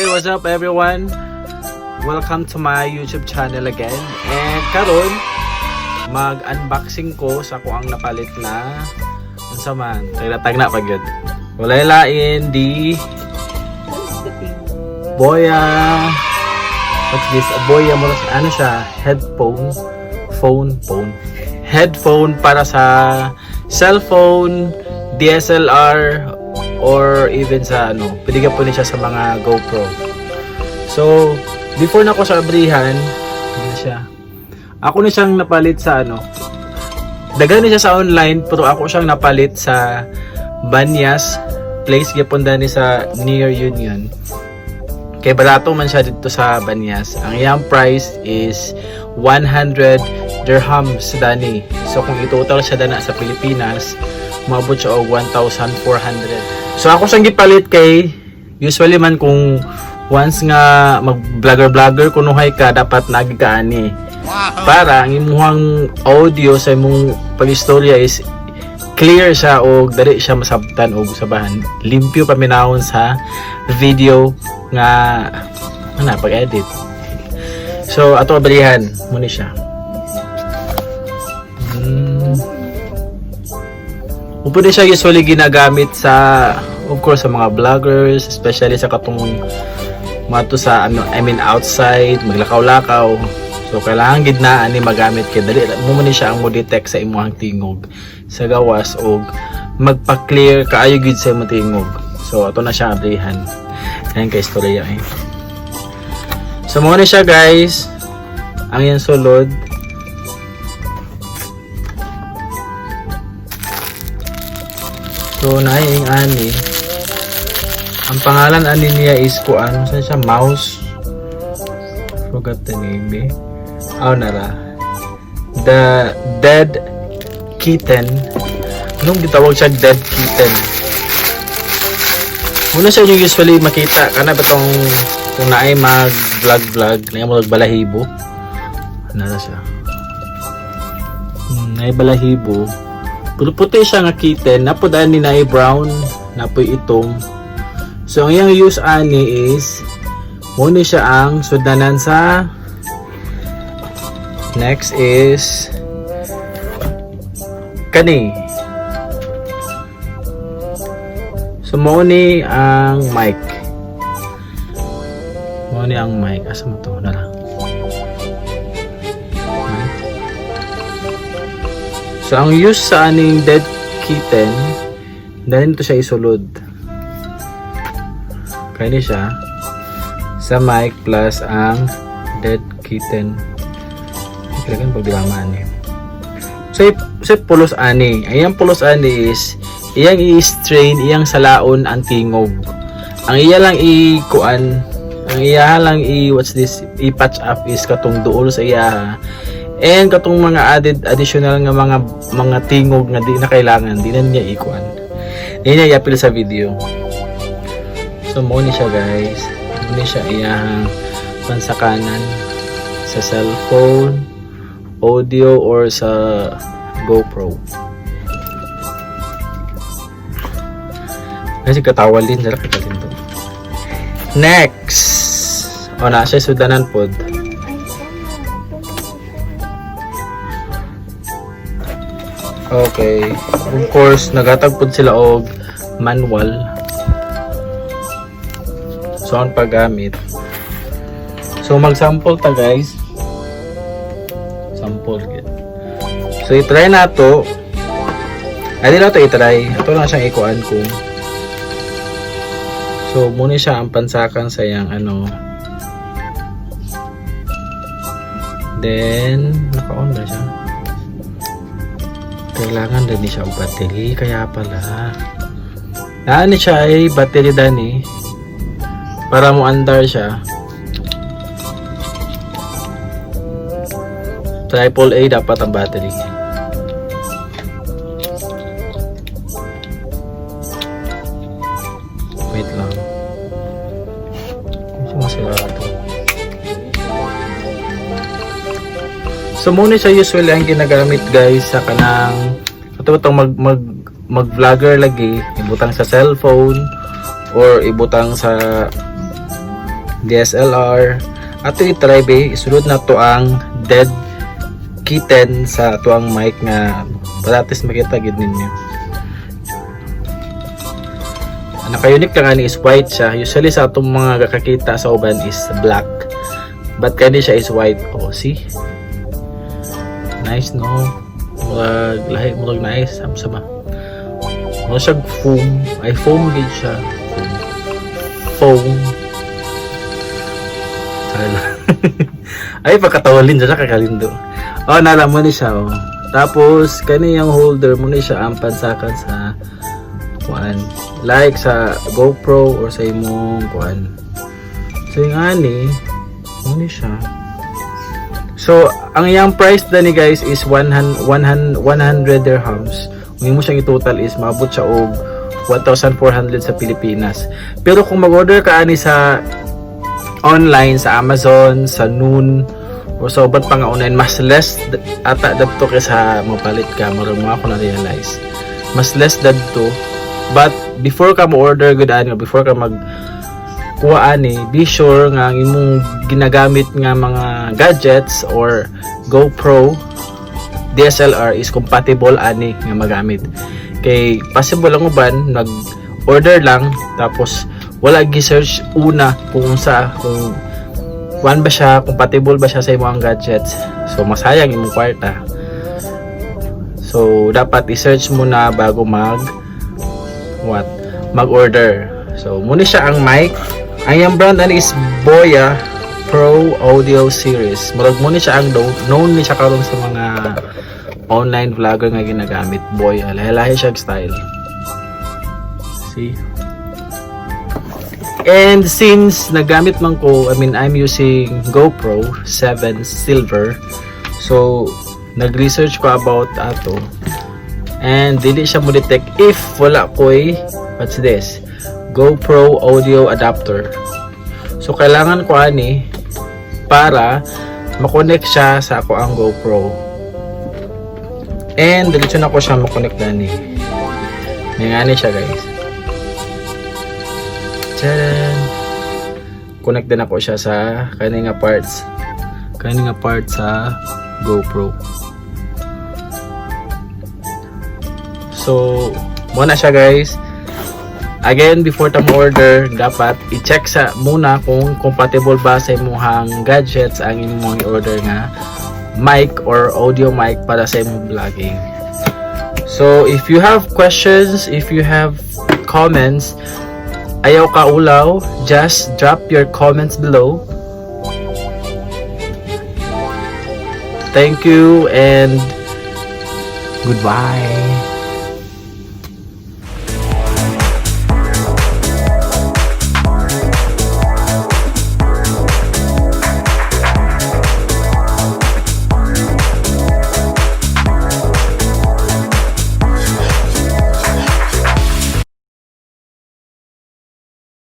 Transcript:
What's up, everyone? Welcome to my YouTube channel again. And karon mag-unboxing ko sa ako ang napalit na unsa man, tagna pa gyud. Walay lain di Boya. What's this? A Boya mo, ano siya? Headphone, phone, phone. Headphone para sa cellphone, DSLR, or even sa ano, pwede ka po ni siya sa mga GoPro. So, before na ko sa abrihan, ano siya? Ako na siyang napalit sa ano. Daghan ni siya sa online, pero ako siyang napalit sa Banyas place gyapon dani sa near Union. Kay barato man siya dito sa Banyas. Ang iyang price is 100 dirhams dani. So kung i-total siya dana sa Pilipinas, maabot siya og 1,400. So ako siyang gipalit kay usually man kung once nga mag vlogger vlogger kunuhay ka, dapat nagi ka ani. Para ang imuhang audio sa imong pag-istorya is clear siya o dali siya masabtan og sabahan. Limpyo paminawon sa video nga ano pag-edit. So ato abrihan mo ni siya. Upo din siya usually ginagamit sa, of course, sa mga vloggers, especially sa katong mato sa ano, I mean, outside maglakaw-lakaw. So kailangan gid na ani magamit kay dali mo man ni siya ang mo detect sa imong tingog sa gawas og magpa-clear kaayo gid sa imong tingog. So ato na siya abrihan. Ayan kay istorya eh. So mo ni siya, guys. Ang iyang sulod. So naing ani. Ang pangalan ani niya is kuan, saan siya, mouse. Forgot the name eh. Aw, nara. The Dead Kitten. Anong gitawag siya, Dead Kitten? Muna sa inyo usually makita kana ba tong kung naay mag vlog vlog na mo balahibo. Nara siya. Naay balahibo. Pero puti siya nga kitten, napod ani naay brown, napoy itom. So ang iyang use ani is mo ni siya ang sudanan sa. Next is kani. So mo ni ang mic. Mo ni ang mic. Asa mo to? Na lang. Mic. So ang use sa aning Dead Kitten, dahil ito siya isulod. Kaya ni siya sa mic plus ang Dead Kitten. Kailangan pagbilama ani. So, so pulos ani. Ang iyang pulos ani is iyang i-strain, iyang salaon ang tingog. Ang iya lang i-kuan, ang iya lang i, what's this, i-patch up is katong duol sa iya. And katong mga added additional nga mga tingog nga di na kailangan, di na niya i-kuan. Di niya i-appeal sa video. So mo ni siya, guys. Mo ni siya iyang pansakanan sa cellphone, audio or sa GoPro. Kasi katawal din, sarap ka din to. Next! O na, siya sudanan pod. Okay. Of course, nagatag pod sila og manual. So, ang paggamit. So, mag-sample ta, guys. Sample. Gid. So, i-try na to. Ay, di na to i-try. Ito lang siyang ikuan kung. So, muna siya ang pansakan sa iyang ano. Then, naka-on ba siya? Kailangan din siya og battery. Kaya pala. Naan ni siya ay battery dani. Para mo andar siya. Triple A dapat ang battery. Wait lang. Ano masira ito? So muna siya usually ang ginagamit, guys, sa kanang ito itong mag mag mag vlogger lagi, ibutang sa cellphone or ibutang sa DSLR. Ato i-try be, isulod na to ang dead kitten sa atuang mic nga para at least makita gid ninyo. Ang naka-unique lang ani is white siya. Usually sa atong mga kakita sa uban is black. But kani siya is white. Oh, see? Nice, no? Murag lahi, murag nice. Sama sama. Murag siya foam. Ay, foam gid siya. Foam. Foam. Sorry lang. Ay, pagkatawalin siya kakalindo. Oh, nala mo ni siya, oh. Tapos, kani yung holder mo ni siya ang pansakan sa kuan. Like sa GoPro or sa imong kuan. So, yung ani, mo ni siya. So, ang iyang price dani, guys, is 100, 100, 100 dirhams. Kung imo siyang i-total is maabot siya og 1,400 sa Pilipinas. Pero kung mag-order ka ani sa online, sa Amazon, sa Noon, o sa uban pa nga online, mas less ata dadto kaysa mapalit ka. Murag mo ako na-realize. Mas less dadto. But before ka mo order gud ani, before ka mag kuha ani, be sure nga ang imong ginagamit nga mga gadgets or GoPro, DSLR is compatible ani nga magamit. Kay possible ang uban nag order lang tapos wala gi-search una kung unsa, kung kuan ba siya, compatible ba siya sa imong gadgets. So masayang imong kwarta. So dapat i-search mo na bago mag what mag-order. So muna siya ang mic. Ang iyang brand ani is Boya Pro Audio Series. Murag mo ni siya ang known ni siya karon sa mga online vlogger nga ginagamit. Boya, lahi-lahi siya og style. See? And since nagamit man ko, I mean, I'm using GoPro 7 Silver. So, nag-research ko about ato. And dili siya mo detect if wala ko'y, what's this? GoPro audio adapter. So, kailangan ko ani para makonect siya sa ako ang GoPro. And diretso na ko siya makonect dani. May ngani siya, guys. Tcharan! Connect din ako siya sa kani nga parts. Kani nga part sa GoPro. So, mao na siya, guys. Again, before ta mo order, dapat i-check sa muna kung compatible ba sa imong gadgets ang imong i-order nga mic or audio mic para sa imong vlogging. So, if you have questions, if you have comments, ayaw ka ulaw, just drop your comments below. Thank you and goodbye.